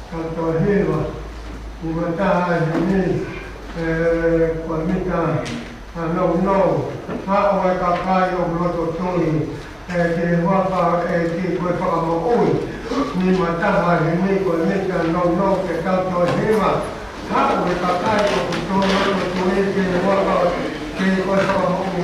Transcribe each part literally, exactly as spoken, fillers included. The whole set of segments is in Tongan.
Ka toe hiva, ʻi he taha ʻi heni, ē, ko e mita, ʻa, nounou, haʻu e kakai ʻoku loto tui, ē, ki he huafa ʻo e ʻEiki ko e Fakamoʻui. ʻI he taha ʻi heni, ko e mita nounou ke tau toe hiva, haʻu e kakai ʻoku loto tui ki he huafa ʻo e ʻEiki ko e Fakamoʻui.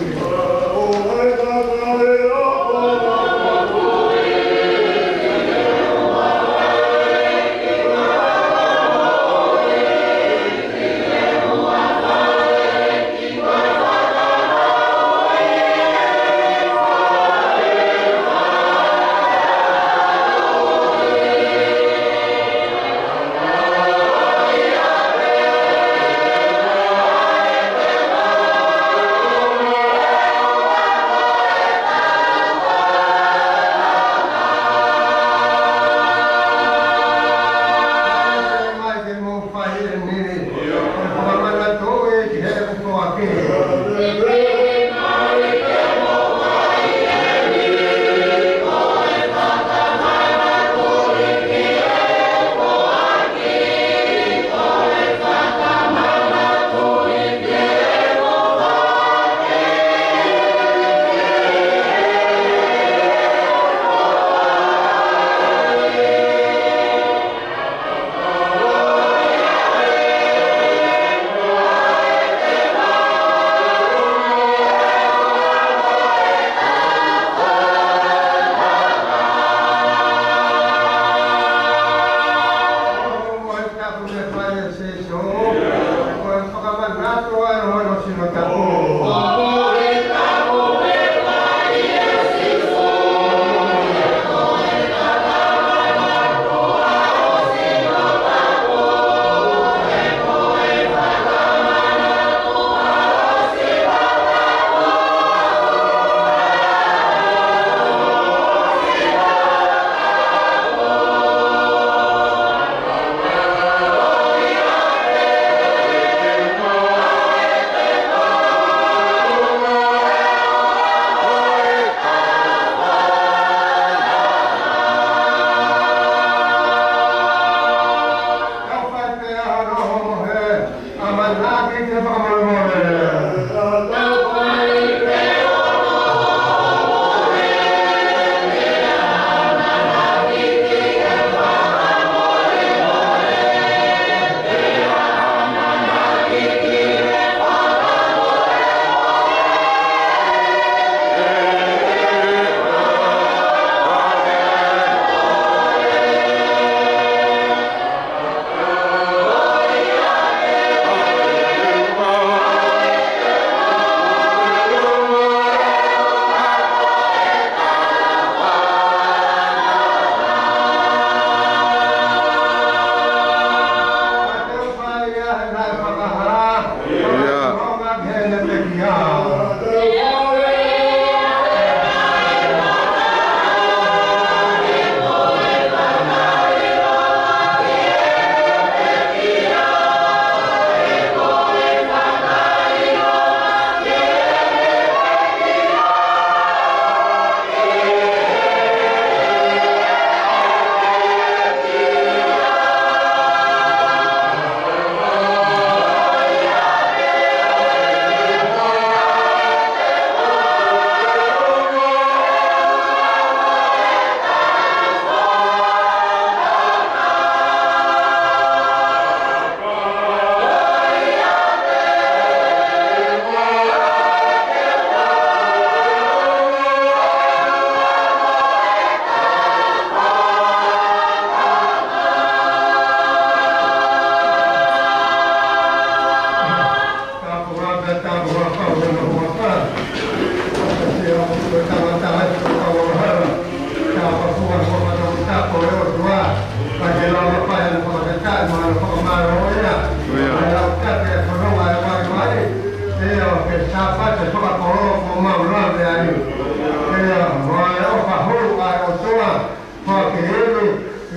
Ko ke ʻEiki,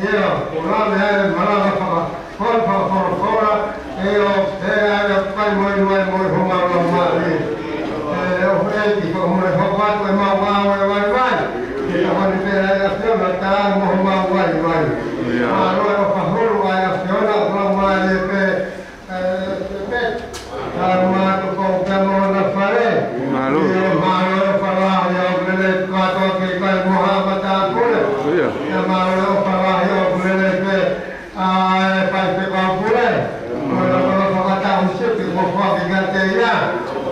ʻio, ʻoku lave ai e malanga faka-, faka-, fakafolofola, ʻio, ʻe ʻai ʻa e fai mai, mai, mai, homau laumālie. ʻE, ʻoku ʻEiki, fakamolemole hoko atu ʻemau ngāue vaivai. Ke tau ʻi he ʻa e ʻAfiona, tau mo homau vaivai. ʻIo. Mālō e ʻofa hulu ʻa e ʻAfiona, ʻoku lau mai pē, ē, pē, pē. Tau mātuku pē mo na fale. Mālō. ʻIo, mālō e ʻofa lahi ʻoku lele kātoa ki he kakai mo ha matāpule. ʻIo. ʻIo, mālō e ʻofa lahi ʻoku lele pē ʻa e faifekau pule, mo e lotoloto fakataha ʻo sipi mo faki kiate ia.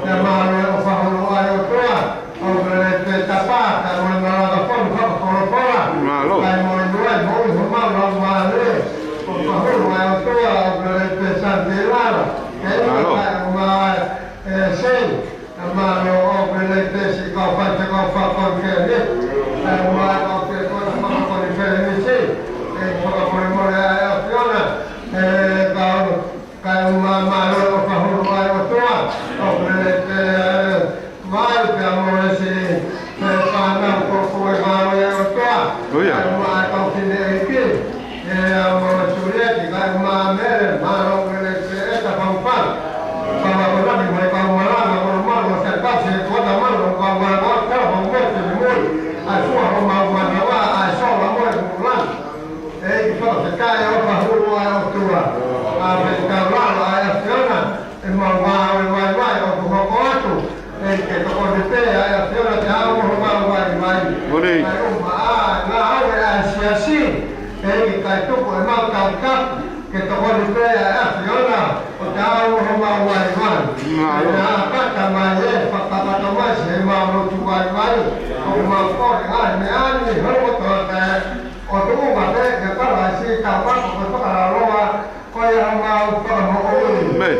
ʻIo, mālō e ʻofa hulu ʻa e ʻOtua ʻoku lele pē tapa, kae mo e malanga fonu fakafolofola. Mālō. Kae mo e ʻiloa mo e homau laumālie. ʻOfa hulu ʻa e ʻOtua ʻoku lele pē Sānitelala. Mālō. Kae mo e, ē, Sei. Ka mālō ʻoku lele pē siʻi kau faifekau fakakonifelenisi. Kae ʻumaʻā e kau faifekau fakakonifelenisi. ʻEiki fakamolemole ʻa e ʻAfiona. ʻE kau, kae ʻumaʻā mālō e ʻofa hulu ʻa e ʻOtua. ʻOku lele pē, ē, mai pea mo e siʻi, ē, fānau ko ko e ngāue ʻa e ʻOtua. ʻIo. Kae ʻumaʻā e kau fineʻeiki. ʻIo, mo Sulieti, kae ʻumaʻā Mele, mālō ʻoku lele pē ʻeta faufaʻu. Kau akonaki mo e kau malanga, mo e malanga, se kau se kuata malanga, kau malanga, kau malanga, mo e finemui. ʻA e fua homau manava, ʻa e sola mo e kulangi. ʻEiki fakafetaʻi ʻofa hulu ʻa e ʻOtua. ʻA e fetaulalo ʻa e ʻAfiona, ʻemau ngāue vaivai ʻoku hoko atu. ʻEiki ke tokoni pē ʻa e ʻAfiona ke ʻaonga homau vaivai. Moni. Kae ʻumaʻā e ngāue ʻa e siasi. ʻEiki kae tuku ʻemau tautapa ke tokoni pē ʻa e ʻAfiona ʻo ʻaonga homau vaivai. Mālō. Kae ʻapata mai ē, fakakakato mai siʻemau lotu vaivai. ʻOku mau kole ʻa e meʻa ni, hoko atu ʻo tuʻunga pē kia Kalaisi, tau papa ko e fakalaloa, ko ia homau Fakamoʻui. Amen.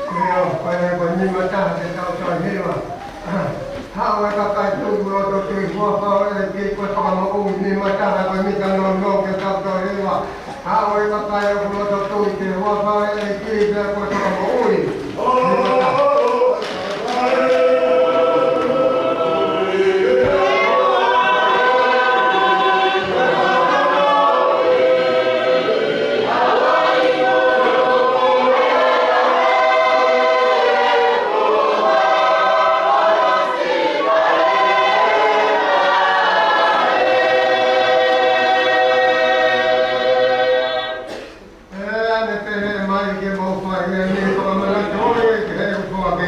ʻIo, ko e, ko e nima taha ke tau toe hiva. Haʻu e kakai tui ʻoku loto tui, huafa ʻo e ʻEiki ko e Fakamoʻui. Nima taha, ko e mita nounou ke tau toe hiva. Haʻu e kakai ʻoku loto tui ki he huafa ʻo e ʻEiki pea ko e Fakamoʻui. Nima taha. ʻE, ʻanepehē mai ke mou fai ʻeni, fakamanatu ʻo e ke he ufoa ke.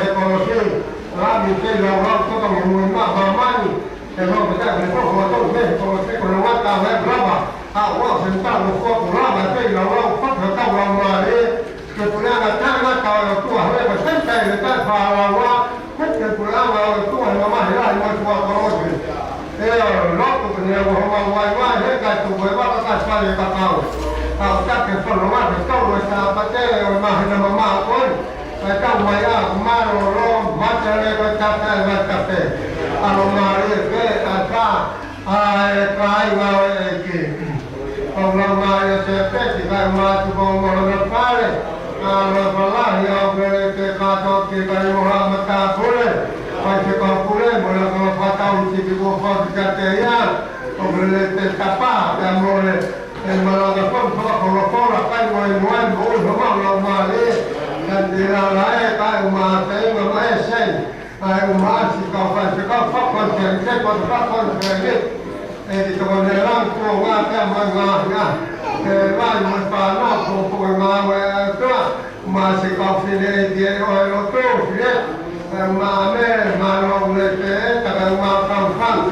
he kolosi, Lami feilaulau, totongi mui maʻa māmani, ʻe lō pē taʻe me koko atu mei he kolosi, ko e ngata he lava, ʻa ua se mta lo fua ku lava feilaulau, fakakau lau mālie, ke puleʻanga tangata ʻo e ʻOtua, he ko e sentai le taʻe fālaua, ko e puleʻanga ʻo e ʻOtua, he mamahi lahi mo e fua kolosi. ʻE ʻo lotu ke ne ua homau vaivai, he kai tuku e vaka kai fale kakau. Ka ʻo take fononga ke tau e Sāpate ʻo e māhina mamaʻo ko eni. Kae tau mai ʻa mālōlō, mātele ko e tape ʻa e mātape. ʻAlomālie pē ʻa e tā, ʻa e kāinga ʻo e ʻEiki. ʻOku lau mai ʻa Sēpesi, kae ʻumaʻā Tupou mo hona fale, ʻa Loa Falahi, ʻa Operete kātoa ki kai mo ha matāpule, Faifekau Pule, mo e laka fakatau ʻi Tipi kuo fatu kiate ia, ʻOperete Tapa, pea mo e, e malanga fonu fakafolofola, kai mo e noa, mo e homa lau mālie, kae tēlala e, kae ʻumaʻā Teinga mo e sei, ʻa e ʻumaʻā siʻi kau faifekau, fakakonifelenisi, fakakonifelenisi. ʻEiki Tokoni ʻa Langi, kuo ngāue pea mo e ngaahi ʻaho. ʻE vai mo e fānau, kuo pau e ngāue ʻa e ʻOtua. ʻUmaʻā siʻi kau fefine ʻEiki ʻo e lotu, fie. ʻE maʻa me, mālō ule pē, taka ʻumaʻā kau fanga.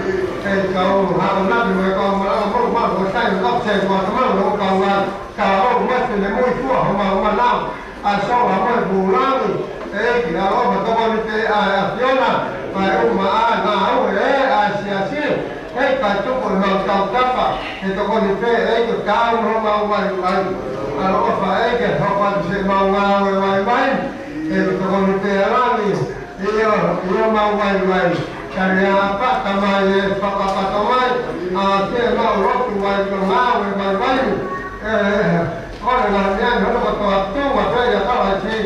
ʻEiki kau hao napi mo e kau malanga mo, mo, mo, sai, mo, kau sai, mo, kau malanga, kau ngā, kau ʻo, mo, fefine mo e fua, homau manao. ʻA e sola mo e pūlangi, ʻEiki ʻaloʻofa tokoni pē ʻa e ʻAfiona, kae ʻumaʻā ngāue ʻa e siasi, ʻEiki kae tuku ʻemau tautapa, ke tokoni pē ʻEiki ʻo tau homau vaivai. ʻAloʻofa ʻEiki ke hoko atu siʻemau ngāue vaivai, ʻEiki tokoni pē ʻa Langi, ʻio, ʻio mau vaivai. Tali ā pata mai e fakakato mai, ʻa siʻemau lotu vai ko ngāue vaivai. ʻE, ʻo le ngā meʻa ni hono kotoa tuʻu ʻa pē ia Kalaisi,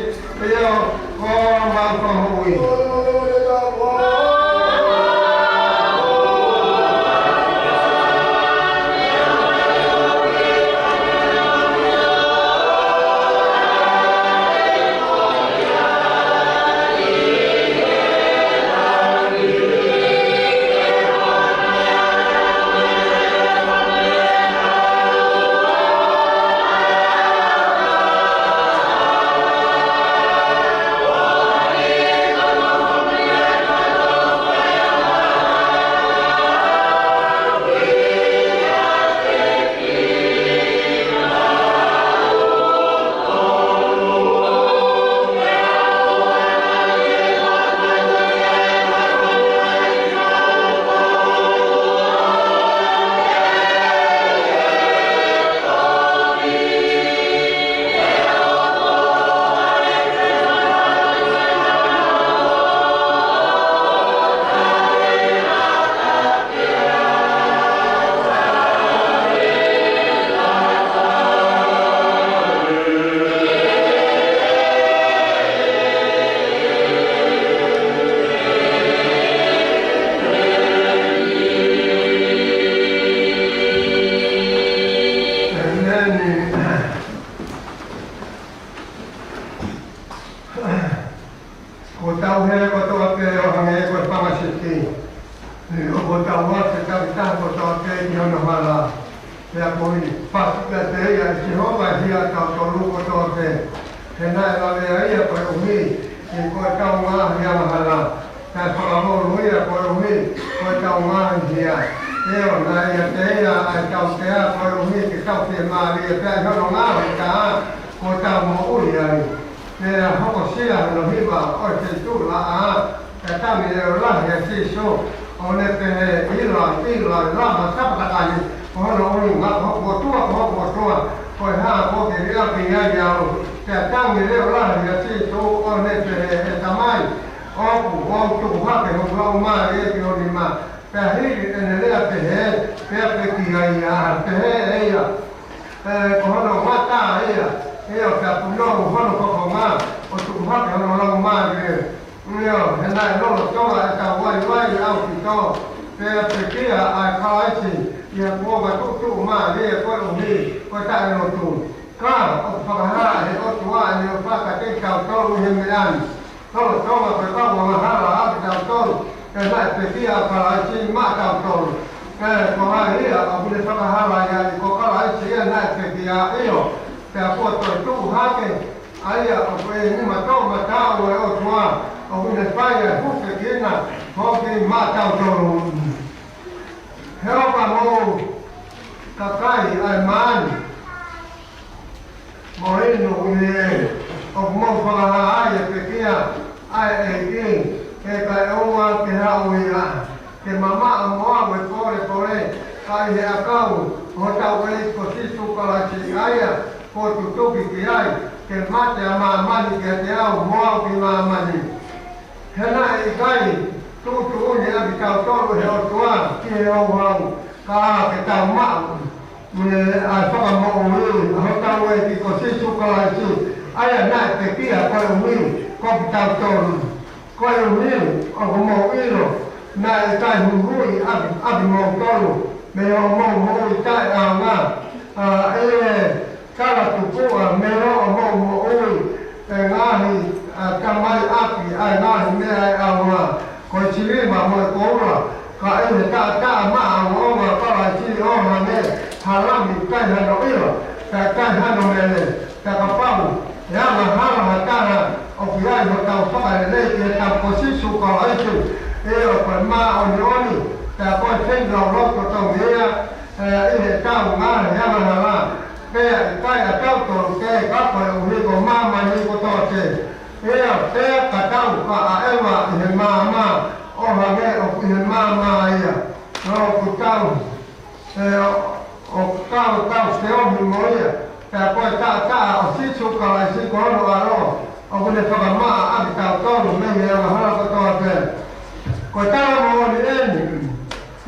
ʻio, ʻo mau fakamoʻui. Ko tau hē kotoa pē ʻo hangē ko e pangasiti. ʻIo, ko tau ʻave tau taha kotoa pē ki hono hala. Pea ko e pasi kiate ia ʻe Sihova ʻi he ʻaho tautolu kotoa pē. He naʻe lavea ia koeʻuhi ko ʻetau ngaahi angahala. Naʻe fakavolu ia koeʻuhi ko ʻetau ngaahi hia. ʻIo, naʻe ʻiate ia ʻa e tautea koeʻuhi ke tau fiemālie pea ʻi hono ngaahi tā ko ʻetau moʻui ai. Pea hokosia hono hiva ʻo e feituʻulaʻā, pea tangi leʻo lahi ʻa Sīsū, ʻo ne pehē, ʻIloi, ʻIloi, lama sapakitāni, ko hono ʻuhinga, ko hoku ʻOtua, ko hoku ʻOtua, ko e hā kuo ke liʻaki ai au. Pea tangi leʻo lahi ʻa Sīsū, ʻo ne pehē, ʻE Tamai, ʻoku ou tuku hake hoku laumālie ki ho nima. Pea hili ʻene lea pehē, pea pekia ia, pehē ʻe ia, ʻE, ko hono ngata ia, ʻio, pea punou hono fofonga, ʻo tuku hake hono laumālie. ʻIo, he naʻe lolotonga ʻetau vaivai ʻaupito, pea pekia ʻa e Kalaisi, ʻi he kuonga tuʻutuʻumālie koeʻuhi ko e taʻelotu. Ka, ʻoku fakahā ʻe he ʻOtua ʻene ʻofa kiate kitautolu ʻi he meʻa ni. Lolotonga ko e kau angahala ʻa kitautolu, pea naʻe pekia ʻa Kalaisi maʻatautolu. Ko hai ia ʻoku ne fakahalaia ai ko Kalaisi ia naʻe pekia? ʻIo, pea kuo toe tuʻu hake ʻa ia ʻoku ʻi he nima toʻomataʻu ʻo e ʻOtua, ʻoku ne fai ʻa e hūfekina foki maʻatautolu. He ʻoku mou kakai ʻa e maani mo inu ʻi he ʻoku mou fakahā ai e pekia ʻa e ʻEiki, ʻe ʻikai ʻoua ke haʻu ia ke mamaʻo mo au e pōlepole, ka ʻi he ʻakau ʻo hotau ʻEiki ko Sīsū Kalaisi, ʻa ia kuo tutuki ki ai ke mate ʻa māmani kiate au mo au ki māmani. He naʻe ʻikai tuʻutuʻuni ʻa kitautolu ʻe he ʻOtua ki he houhau, ka ke tau maʻu ʻa e fakamoʻui ʻa hotau ʻEiki ko Sīsū Kalaisi, ʻa ia naʻe pekia koeʻuhi ko kitautolu. Koeʻuhi ʻoku mou ʻilo naʻe ʻikai huhuʻi ʻaki, ʻaki kimoutolu mei hoʻomou moʻui taʻeʻaonga, ʻa e talatupuʻa, mei hoʻomou moʻui ʻa e ngaahi, ʻa, tamai ʻaki ʻa e ngaahi meʻa ʻe ʻaonga, ko e siliva mo e koula, ka ʻi he taʻataʻa maʻongoʻonga ʻo Kalaisi, ʻo hangē ha lami ʻikai hano ʻila, pea ʻikai hano mele, pea kapau ʻe angahala ha taha, ʻoku ʻi ai hotau fakalelei ki he tau ko Sīsū Kalaisi, ʻio, ko e māʻoniʻoni, pea ko e feilaulau totongi ia ʻi heʻetau ngaahi angahala, pea ʻikai ʻatautolu pē, ka koeʻuhi ko māmani kotoa pē. ʻIo, pea ka tau ka ʻaʻeva ʻi he maama, ʻo hangē ʻoku ʻi he maama ia, ʻoku tau, ʻe, ʻoku tau, tau feohi mo ia. Pea ko e taʻataʻa ʻo Sīsū Kalaisi ko hono ʻAlo, ʻoku ne fakamaʻa ʻa kitautolu mei he angahala kotoa pē. Ko e tala moʻoni eni,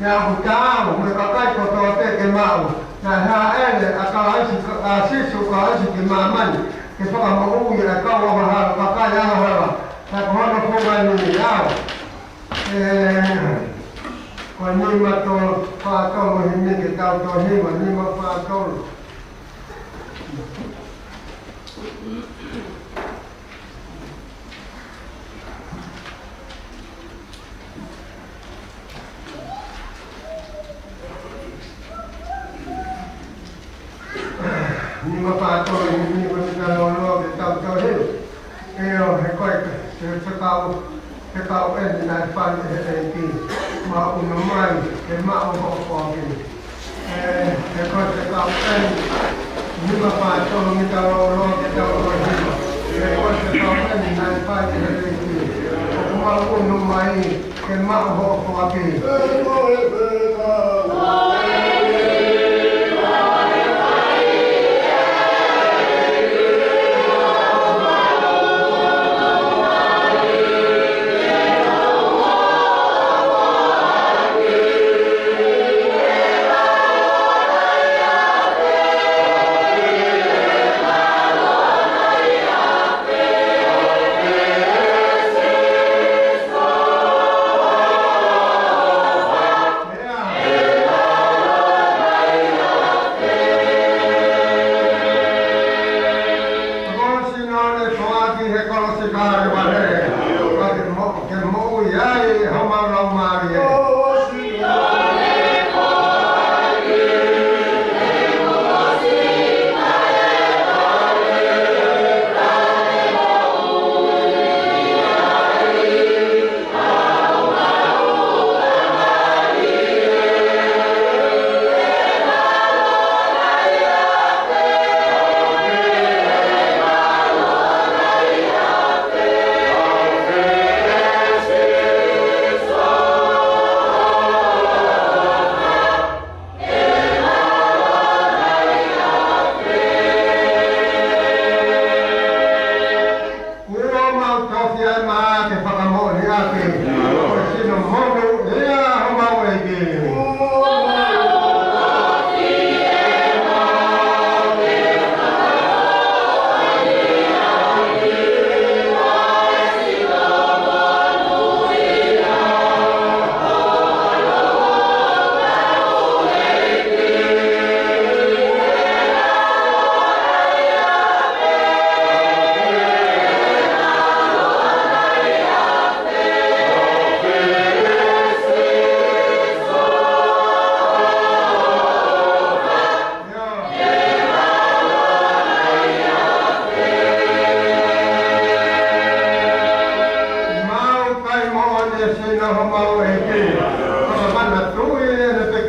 ʻa ia ʻoku taau mo e kakai kotoa pē ke maʻu. Naʻe hāʻele ʻa Kalaisi, ʻa Sīsū Kalaisi ki māmani ke fakamoʻui ʻa e kau angahala, kakai angahala. Pea ko hono fungani au. ʻE, ko e nima tolu, fā tolu himi ke tau toe hiva, nima fā tolu. Nima fā tolu, nima fā tolu, ke tau toe hiva. ʻIo, he ko e, he fekau, fekau eni naʻe fai ʻe he ʻEiki, maʻu ʻuno mai, ke maʻu hoʻo foaki. ʻE, he ko e fekau eni, nima fā tolu, ke tau toe hiva. He ko e fekau eni naʻe fai ʻe he ʻEiki, ʻoku maʻu ʻuno mai, ke maʻu hoʻo foaki.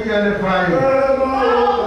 Ia ne fai.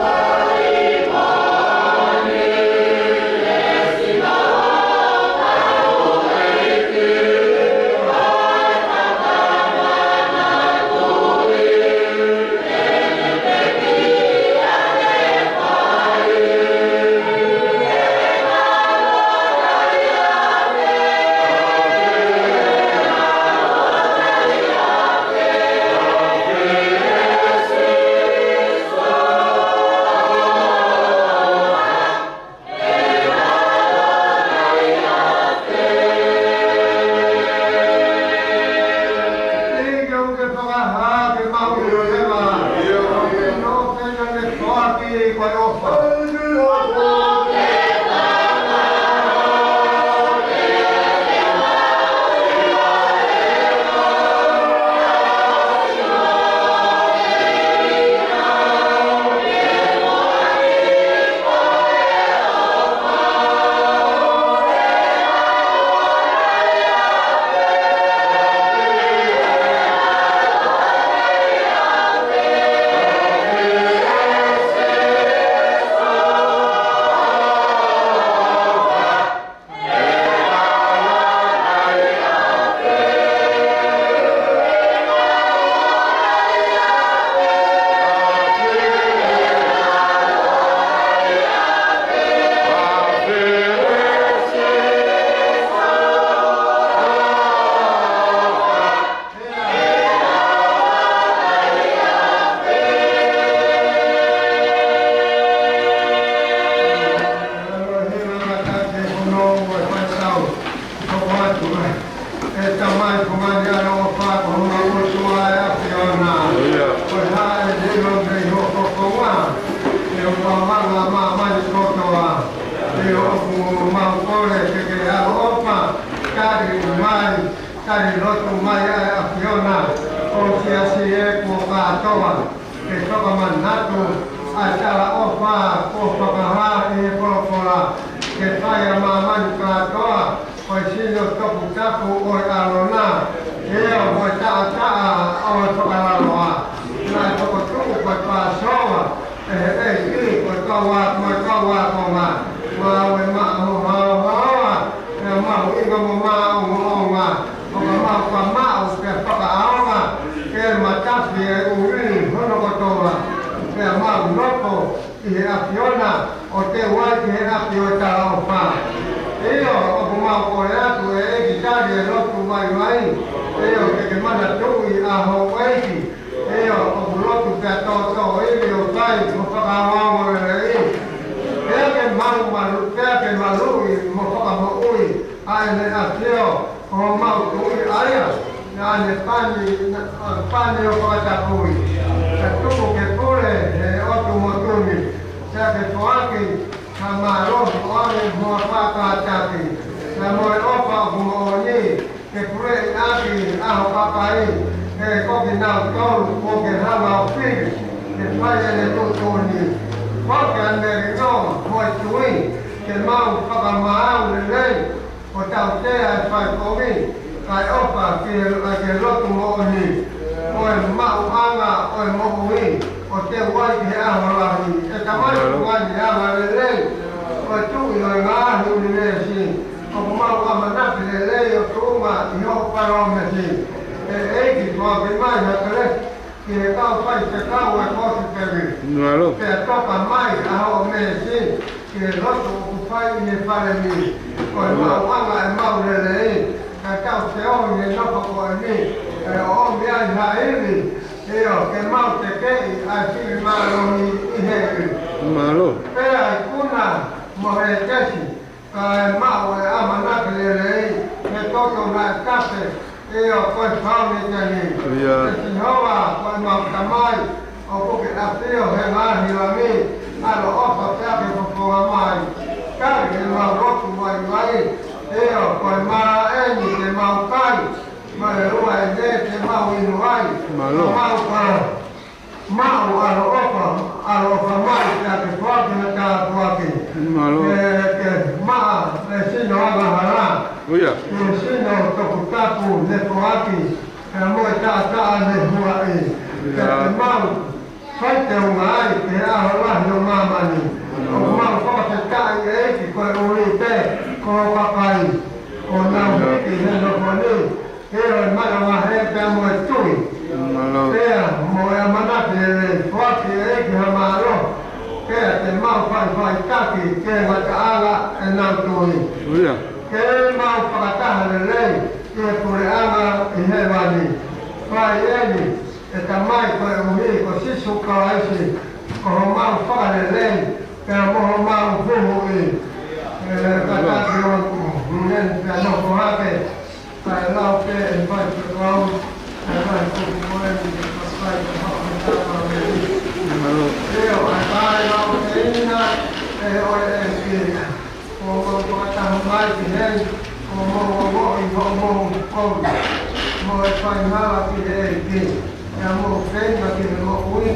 ʻE Tamai, ko e ngaahi ʻaloʻofa, ko homau ʻOtua ʻa e ʻAfiona. Ko e hā ʻe lilo mei ho fofonga, ʻe ʻoua ʻe langa māmani kotoa. ʻE ʻoku mau kole ke ke ʻaloʻofa, tali mai, tali lotu mai ʻa e ʻAfiona, ʻo siasi ē kuo kātoa. Ke fakamanatu ʻa e talaʻofa kuo fakahā ʻi he folofola, ke fai ʻa māmani kātoa ko e sino toputapu ʻo e ʻAlo na, ʻio mo e taʻataʻa ʻo e fakalaloa. Naʻe fokotuʻu ko e Pāsova ʻe he ʻEiki ko e kau ā-, mo e kau ākonga. Maʻu e maʻa mo haohaoa, pea mahuʻinga mo māʻongoʻonga. ʻOka mau ka maʻu pea fakaʻaonga ke matafi e ʻuli hono kotoa, pea mau nofo ʻi he ʻAfiona ʻo teu ai ki he ʻapi ʻo e talaʻofa. ʻIo, ʻoku mau kole atu ʻe ʻEiki, tali e lotu vaivai. ʻIo, ke ke manatuʻi ʻa houʻeiki. ʻIo, ʻoku lotu pea tōtōivi ʻo fai mo fakaongoongo lelei. Pea ke mau malu-, pea ke maluʻi mo fakamoʻui ʻa ʻEne ʻAfio, ko homau Tuʻi ʻa ia naʻa ne pani, na-, pani ʻo fakatapui, ka tuku ke pule he ʻotu motu ni. Pea ke foaki ha mālohi ʻo ʻave mo ha faʻa kātaki, pea mo e ʻofa ʻoku moʻoni, ke puleʻi ʻaki ʻa ho kakai, he ko kinautolu kuo ke hanga ʻo fili ke fai ʻene tuʻutuʻuni. Foaki ʻa e melino mo e tui, ke mau fakamaau lelei, ʻo tautea e fai kovi, kae ʻofa ki he, ki he lotu moʻoni, ko e maʻuʻanga ʻo e moʻui, ʻo teu ai ki he ʻaho lahi. ʻE Tamai, ko e ngaahi anga lelei, ko e Tuʻi ʻo e ngaahi ʻunivēsi, ʻoku mau ʻamanaki lelei ʻo tuʻunga ʻi hoʻo palōmesi. ʻE ʻEiki, foaki mai ha kelesi ki he kau faifekau ʻo e kosipeli. Mālō. Pea toka mai ʻa hoʻo meesi ki he lotu ʻoku fai ʻi he fale ni. Ko e maʻuʻanga ʻemau lelei, ka tau feohi he nofo ko eni, ʻe ʻomi ai ha ivi, ʻio, ke mau tekeʻi ʻa e fili mālohi ʻi heni. Mālō. Pea ikuna mo e kesi, kae maʻu e ʻamanaki lelei, he toto naʻe tafe, ʻio, ko e fāmili ni. ʻIo. ʻE Sihova, ko ʻemau Tamai, ʻoku ke ʻafio he ngaahi langi, ʻaloʻofa pea ke fofonga mai. Tali ʻemau lotu vaivai, ʻio, ko e mā eni ke mau kai, mo e ua eni ke mau inu ai. Mālō. Mau ka maʻu ʻaloʻofa, ʻaloʻofa mai pea ke foaki ha tāpuaki. Mālō. Ke, ke maʻa e sino angahala. ʻIo. Ke sino toputapu ne foaki, pea mo e taʻataʻa ne huaʻi. ʻIo. Pea ke mau Fai teunga ai ki he ʻaho lahi ʻo māmani. ʻOku mau fakafetaʻi ʻEiki koeʻuhi pē ko ho kakai, kuo nau hiki he nofo ni ʻi he manavahē pea mo e tui. Mālō. Pea mo e ʻamanaki lelei, foaki ʻEiki ha mālō, pea te mau faʻifaʻitaki ki he ngataʻanga ʻenau tui. Haleluia. Ke mau fakataha lelei ʻi he puleʻanga ʻi hēvani. Fai eni, ʻe Tamai, koeʻuhi ko Sīsū Kalaisi, ko homau Fakalelei pea mo homau Huhuʻi. ʻE kātaki ʻo ngen pea nofo hake, kae lau pē ʻe he faifekau ʻa e ngaahi kupu ko eni ke fai ko haʻo me tama me ni. Mālō. ʻIo, ʻa e kakai lau pē ina ʻe ʻo e ʻEiki. Kuo mou fakataha mai ki heni, kuo mou ongoʻi hoʻomou kovi, mo e faihala ki he ʻEiki, pea mou feinga ki he moʻui,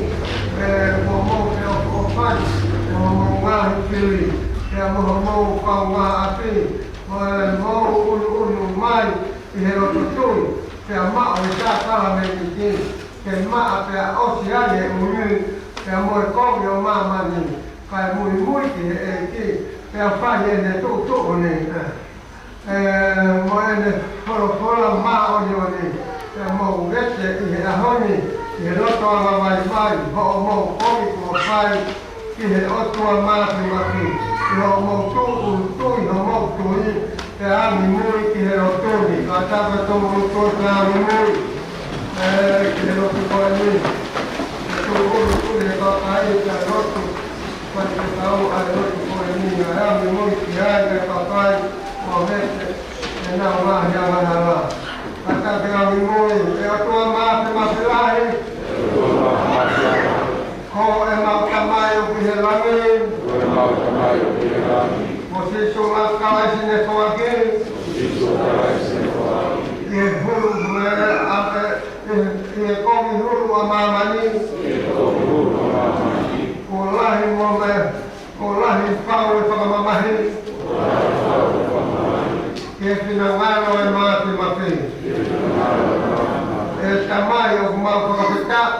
ʻe kuo mou feʻofoʻofani mo hoʻomou ngaahi fili, pea mo hoʻomou kaungāʻapi, mo e mou ʻunuʻunu mai ʻi he loto tui, pea maʻu e sākalamēniti, ke maʻa pea ʻosi ai e ʻuli, pea mo e kovi ʻo māmani, kae muimui ki he ʻEiki, pea fai ʻene tuʻutuʻuni, ʻe, mo ʻene folofola māʻoniʻoni, pea mou vete ʻi he ʻaho ni, ʻi he loto angavaivai, hoʻomou kovi kuo fai ki he ʻOtua Māfimafi, ʻi hoʻomou tūʻulutui homou tui, pea angimui ki he lotu ni, ka tapa tūʻulutui pea angimui, ʻe, ki he lotu ko eni, tūʻulutui e kakai pea lotu, Faifekau ʻa e lotu ko eni, ʻa e angimui ki ai ʻa e kakai kuo vete ʻenau ngaahi angahala. Kātaki angimui, ʻe ʻOtua Māfimafi lahi, ko ʻemau Tamai ʻoku ʻi he langi, ko Sīsū Kalaisi ne foaki, ʻi he hulu mo e ʻapi, ʻi he, ʻi he kovi hulu ʻa māmani, kuo lahi mo e, kuo lahi pau e fakamamahi ki he finangalo ʻo e Māfimafi. ʻE Tamai, ʻoku mau fakafetaʻi,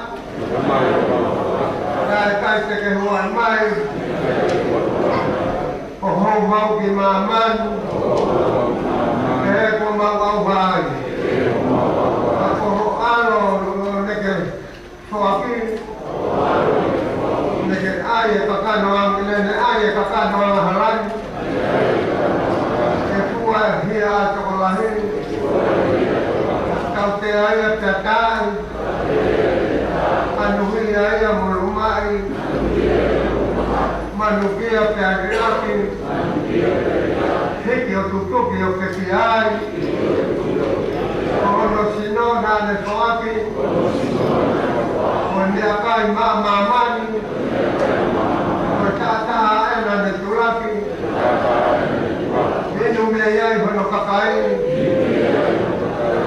naʻe ʻikai te ke huaʻi mai ʻo houhau ki māmani, he kuo mau ʻauha ai. Ka ko ho ʻAlo ne ke foaki, ne ke ʻai e kakano ang-, ne, ne ʻai e kakano angahala ni, ke fua e hia ʻa e tokolahi, tautea ia pea taaʻi, manuhia ia mo lumaʻi, manukia pea liʻaki, hiki ʻo tutuki ʻo pekia ai, ko hono sino naʻa ne foaki, ko e meʻakai maʻa māmani, ko e taʻataʻa ʻena ne tulaki, inu mei ai hono kakai,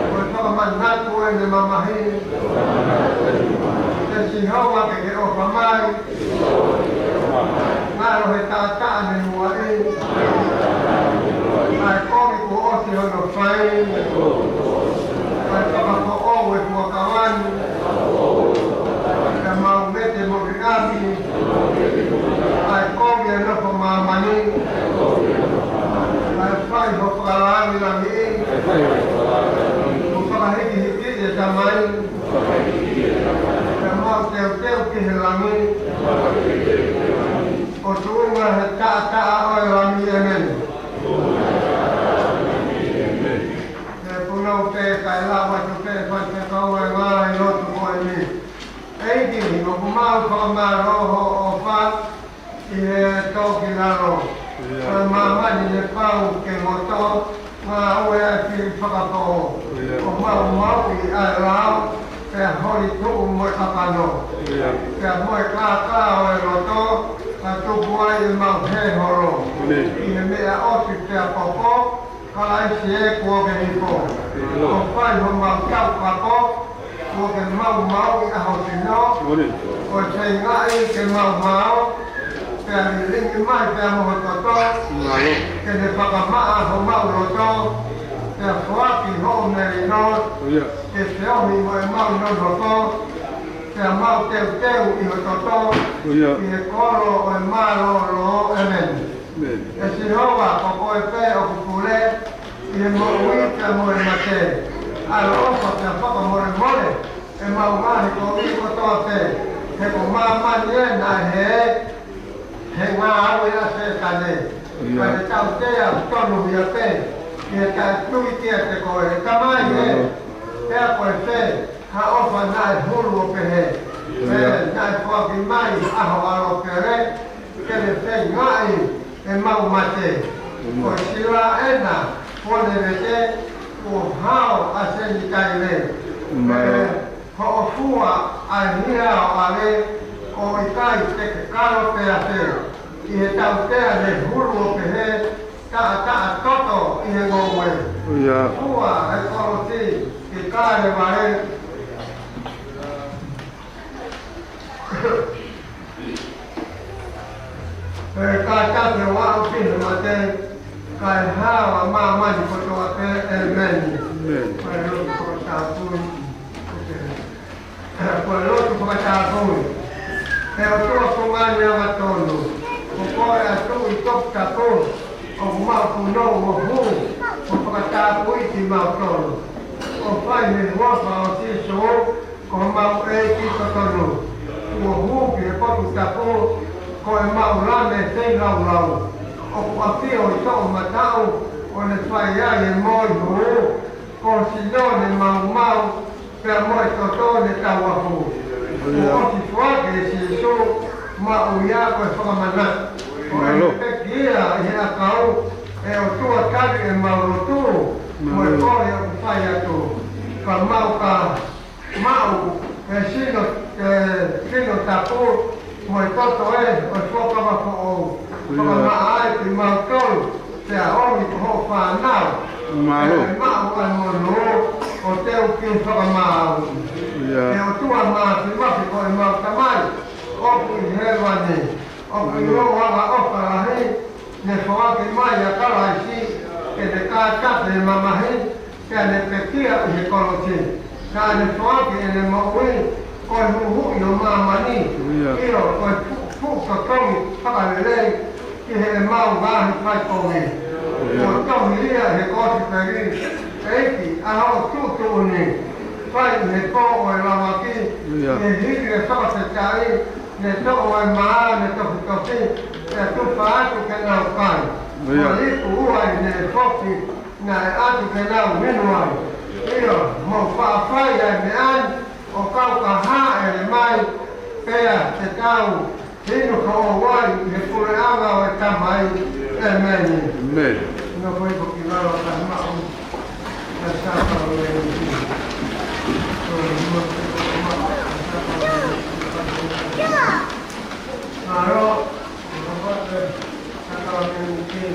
ko e fakamanatu ʻene mamahi. ʻE Sihova, ke ke ʻofa mai, ngalo he taʻataʻa ne muaʻi, ʻa e kovi kuo ʻosi hono fai, ʻa e fakafoʻou e fuakava ni, pea mau vete mo Liʻami, ʻa e kovi ʻa e nofo māmani, ʻa e fai ho fakalāngilangiʻi, mo fakahikihiki e Tamai, pea mau teuteu ki he langi, ʻo tuʻunga he taʻataʻa ʻo e Lami, ʻēmeni. ʻE punou pē kae lau atu pē faifekau e ngaahi lotu ko eni. ʻEiki, ʻoku mau fakamālō hoʻo ʻofa ʻi he tō ki lalo. ʻIo. Ko e māmani ne pau ke moto, ngāue ʻa e fili fakapō. ʻIo. ʻO mau maʻu ʻi ai e lao, pea holi tuʻu mo e kakano. ʻIo. Pea mo e kākā ʻo e loto, ka tupu ai ʻemau hē holo. ʻIo. ʻI he meʻa ʻosi pea popo, Kalaisi ē kuo ke hifo. ʻIo. ʻO fai homau taukapo, kuo ke maumauʻi ʻa ho sino. ʻIo. ʻO feingaʻi ke maumau, pea lilingi mai pea mo ho toto. Mālō. Ke ne fakamaʻa homau loto, pea foaki hoʻo melino. ʻIo. Ke feohi mo ʻemau nonofo, Pea mau teuteu ʻi ho toto, ʻi he kolo ʻo e mālōlō. ʻEmeni. ʻE Sihova, ko koe pē ʻoku pule ʻi he moʻui pea mo e mate. ʻAloʻofa pea fakamolemole ʻemau ngaahi kovi kotoa pē, he ko māmani ē naʻe hē he ngāue ʻa Sētane. Ka te tautea tonuhia pē ʻi he taʻetui kiate koe. Tamai ē, pea ko e fē ha ʻofa naʻe hulu ʻo pehē, pea naʻe foaki mai ʻa ho ʻAlo pele ke ne feingaʻi ʻemau mate. Ko e sila ena kuo ne vete, kuo hao ʻa Senitaile. Pea hoʻo fua ʻa e hia ʻo ʻAle, ʻo ʻikai te ke kalo pea fē ʻi he tautea ne hulu ʻo pehē, taʻataʻa toto ʻi he ngoue. Fua e kolosi ki Kalevale. Pea kātaki ʻo aʻu ki he mate, kae hao ʻa māmani kotoa pē. ʻEmeni. Ko e lotu fakatapui. Ko e lotu fakatapui. ʻE ʻOtua ko e ngaahi angatonu, ko koe ʻa e Tuʻi toputapu, ʻoku mau punou ʻo hū ʻo fakatapui kimautolu, ʻo fai he huafa ʻo Sīsū, ko homau ʻEiki totonu, kuo hū ki he potu tapu, ko ʻemau Lame feilaulau, ʻoku ʻafio ʻi toʻomataʻu, ʻo ne fai ai e moʻui hū, ko e sino ne maumau, pea mo e toto ne tauafu. Kuo ʻosi foaki ʻe Sīsū maʻu ia ko e fakamanatu, ʻo ne pekia ʻi he ʻakau. ʻE ʻOtua, tali ʻemau lotu mo e kole ʻoku fai atu, ka mau ka maʻu e sino, e sino tapu mo e toto ē ʻo e fuakava foʻou. Fakamaʻa ai kimautolu, pea ʻomi ko hoʻo fānau, ʻe maʻu ʻa e monū ʻo teu ki he fakamaau. ʻE ʻOtua Māfimafi, ko ʻemau Tamai ʻoku ʻi hēvani, ʻoku ʻi ho angaʻofa lahi, ne foaki mai ʻa Kalaisi ke ne kātaki e mamahi, pea ne pekia ʻi he kolosi. Naʻa ne foaki ʻene moʻui ko e huhuʻi ʻo māmani, ʻio, ko e fuʻu, fuʻu totongi fakalelei ki heʻemau ngaahi faipongi. Kuo tohi ia he Kosipeli, ʻEiki, ʻa hoʻo tuʻutuʻuni, fai ʻi he pō ʻo e lavaki, ʻi he hili e fakafetaʻi, ne toʻo e mā, ne tofitofi, pea tufa atu ke nau kai. Ko e ipu ua ʻi heʻene foki, naʻe ʻatu ke nau inu ai. ʻIo, mou faʻa fai ʻa e meʻa ni ʻo kau ka hāʻele mai, pea te tau inu foʻou ai ʻi he puleʻanga ʻo e Tamai. ʻEmeni. Nofo hifo ki lalo kae maʻu ʻa e sākalamēniti. Mālō, sākalamēniti.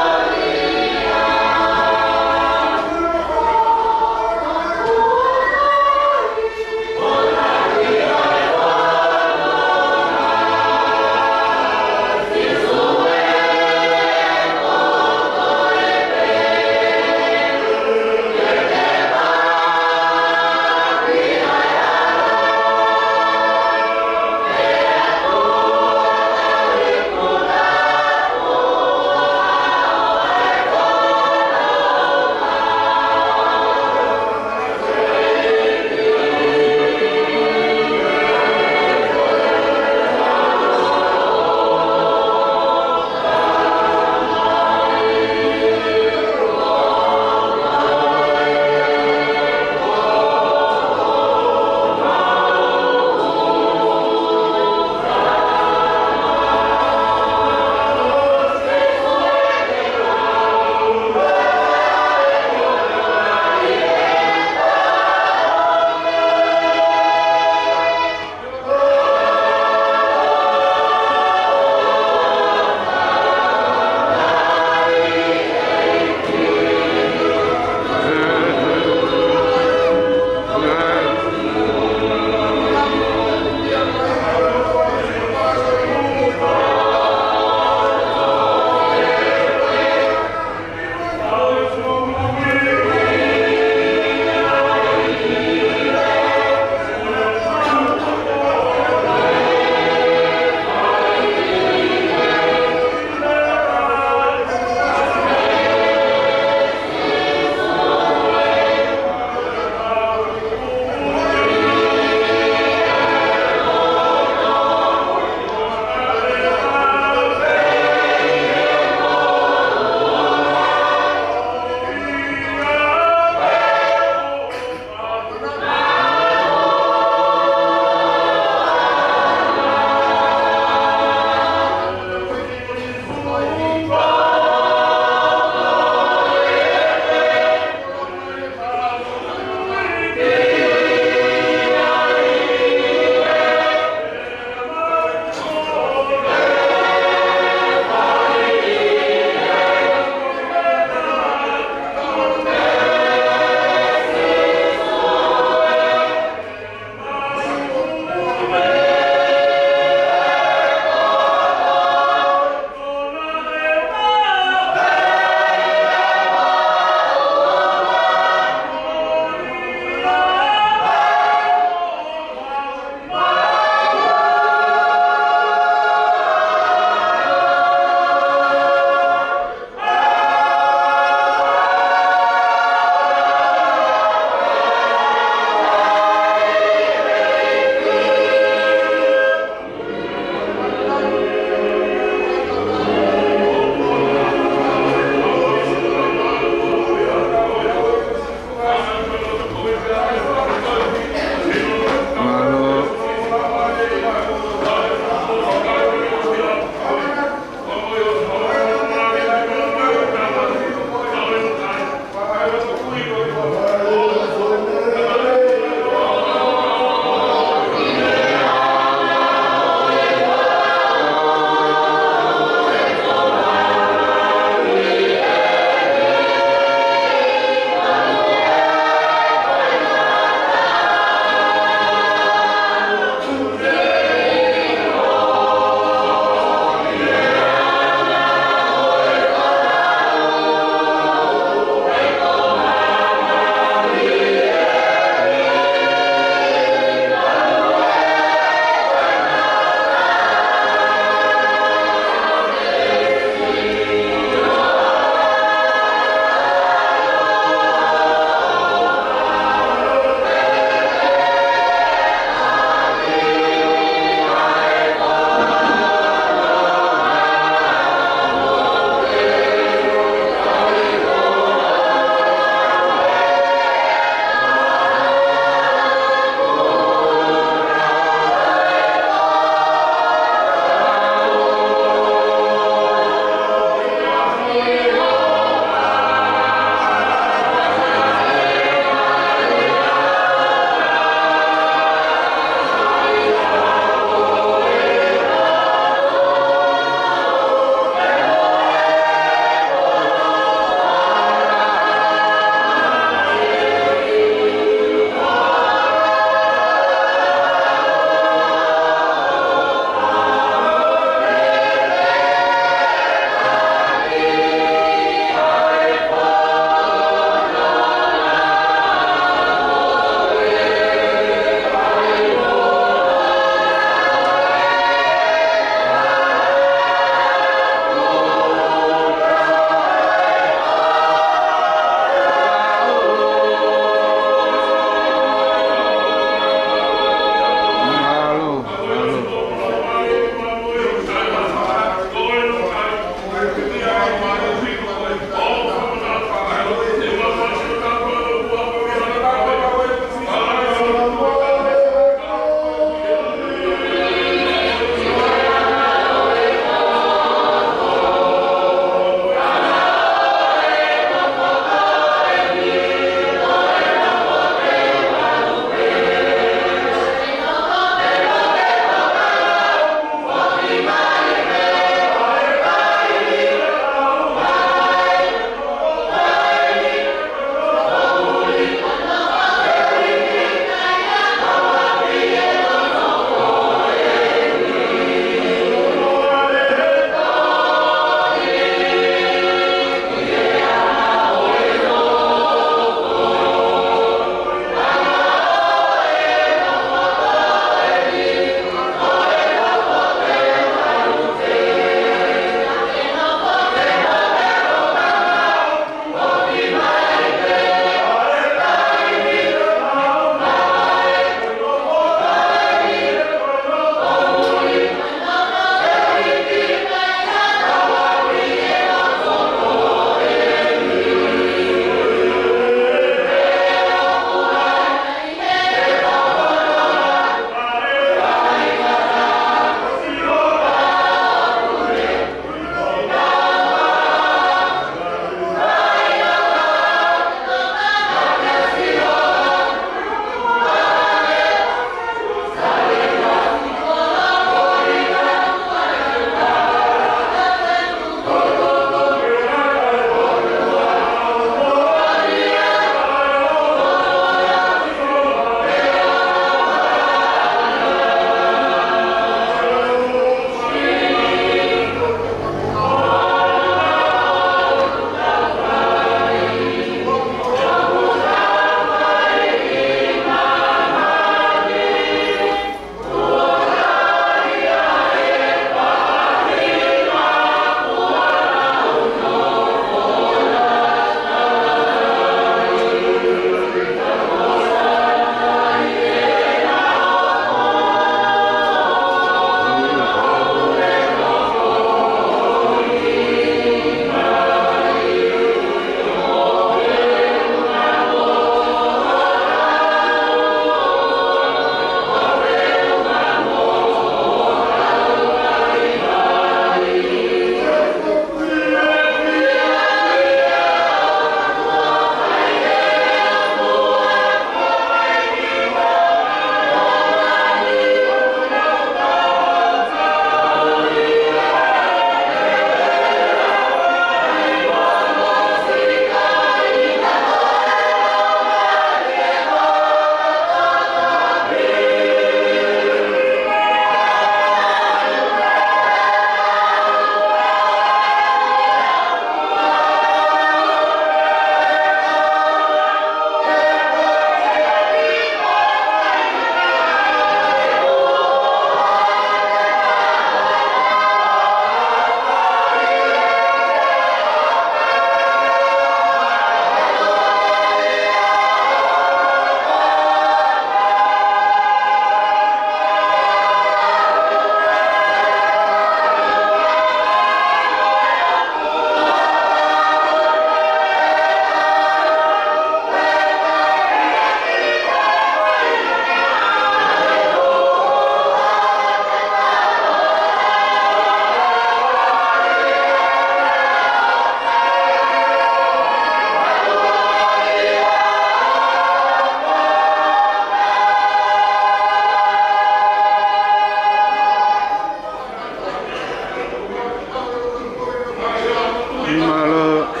Mālō.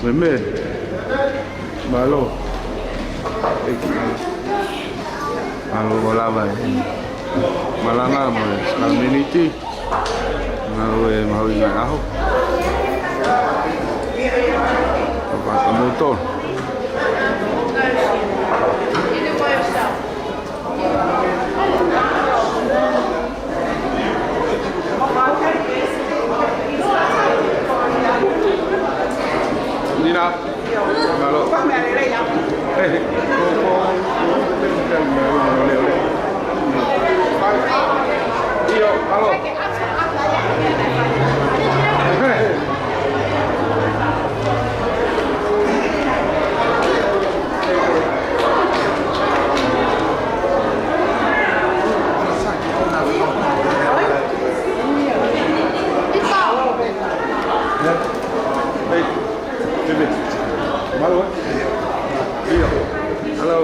Meme. Mālō. ʻEiki. Mālō ʻo lava e malanga mo e sākalamēniti. Mālō e mahuʻinga ʻaho. Papa kamoto. Nina. Mālō. ʻIo, mālō. Mālō, ē? ʻIo. Hello.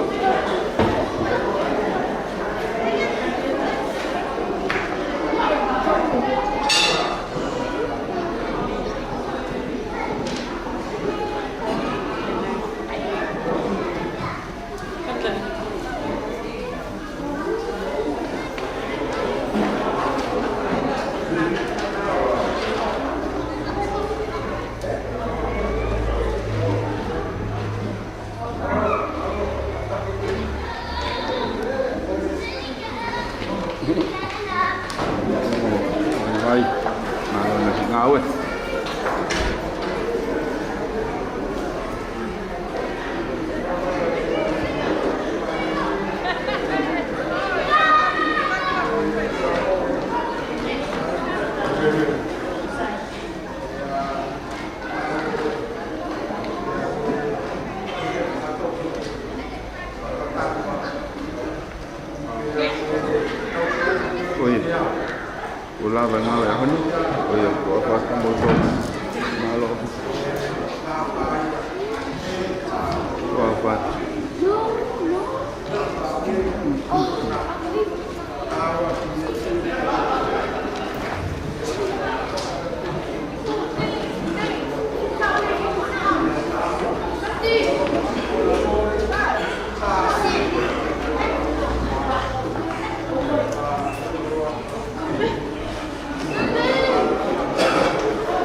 Vai, mālō e ngāue. ʻOi. ʻO lava e ngāue ʻaho ni.